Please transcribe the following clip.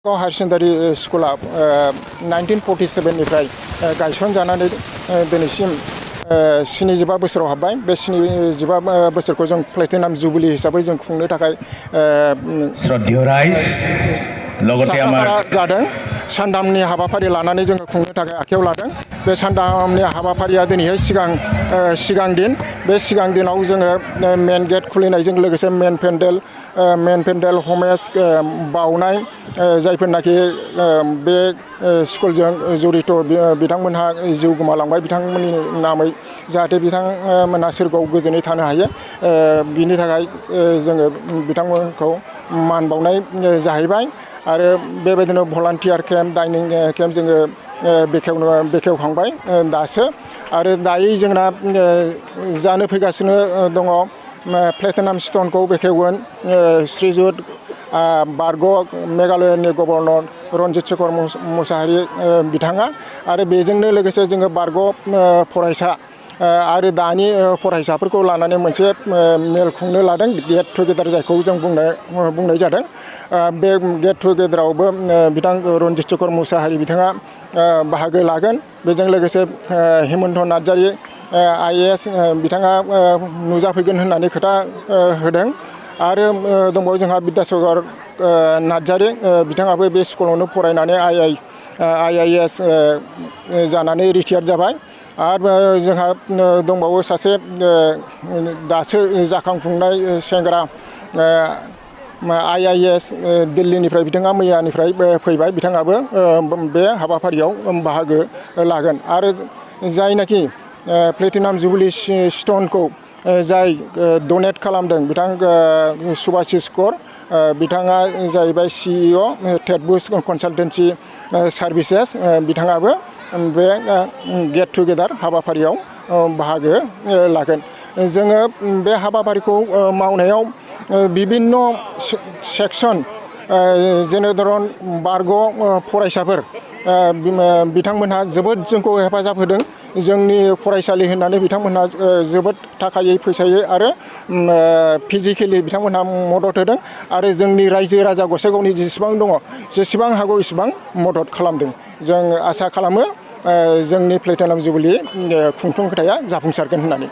Higher secondary स्कुला 1947 निफ्राय गायसनजानानै दिनैसिम 75 बोसोराव हाबबाय। बे 75 बोसोरखौ जों प्लेटिनाम जुबिली हिसाबै जों खुंनो थाखाय जादों। सानदामनि हाबाफारि लानानै जोङो खुंनो थाखाय आखायाव लादों। बे सानदामनि हाबाफारिया दिनैहाय सिगां दिन। बे सिगां दिनाव जोङो मेन गेट खुलिनायजों लोगोसे मेन पेन्डेल हमेज बाउनाय जायफोरनाखि बे स्कुलजों जड़ित बिथांमोनहा जिउ गोमालांबाय, बिथांमोननि नामै जाहाथे बिथांमोनहा सोरगोआव गोजोनै थानो हायो, बिनि थाखाय जोङो बिथांमोनखौ मान बावनाय जाहैबाय। आरो बेबायदिनो भलान्टियार केम्प, डाइनिं केम्प जोङो बेखेवखांबाय दासो। आरो दायो जोंना जानो फैगासिनो दङ प्लेटिनाम स्टोनखौ बेखेवगोन श्रीजुत बारग' मेघालयनि गभर्नर रन्जित शेखर मुसाहारि बिथाङा। आरो बेजोंनो लोगोसे जोङो बारग' फरायसा आरो दानि फरायसाफोरखौ लानानै मोनसे मेल खुंनो लादों, गेट टुगेदार जायखौ जों बुंनाय जादों। बे गेट टुगेदारावबो बिथां रन्जित शेखर मुसाहारि बिथाङा बाहागो लागोन। बेजों लोगोसे हेमन्त नार्जारि IAS बिथाङा नुजाफैगोन होननानै खोथा होदों। आरो दंबावो जोंहा बिद्यासागर नार्जारि, बिथाङाबो बे स्कुलावनो फरायनानै IAS जानानै रिटायार जाबाय। आरो जोंहा दंबावो सासे दासो जाखांफुंनाय सेंग्रा IAS दिल्लीनिफ्राय, बिथाङा मैयानिफ्राय फैबाय, बिथाङाबो बे हाबाफारियाव बाहागो लागोन। आरो जायनाखि प्लेटिनाम जुबिली स्टोनखौ जाय डनेट खालामदों, बिथां सुभाशिष कौर बिथाङा जाहैबाय CEO टेटबुस कनसाल्टेन्सि सार्भिसेस, बिथाङाबो बे गेट टुगेदार हाबाफारियाव बाहागो लागोन। जोङो बे हाबाफारिखौ मावनायाव बिभिन्न सेक्सन जेनेधरन बारग' फरायसाफोर बिथांमोनहा जोबोद जोंखौ हेफाजाब होदों। जोंनि फरायसालि होननानै बिथांमोनहा जोबोद थाखायै फैसायै आरो फिजिकेलि बिथांमोनहा मदद होदों। आरो जोंनि रायजो राजा गसाइगावनि जेसेबां दङ, जेसेबां हागौ इसेबां मदद खालामदों। जों आसा खालामो जोंनि प्लेटिनाम जुबिली खुंफुंथाया जाफुंसारगोन होननानै।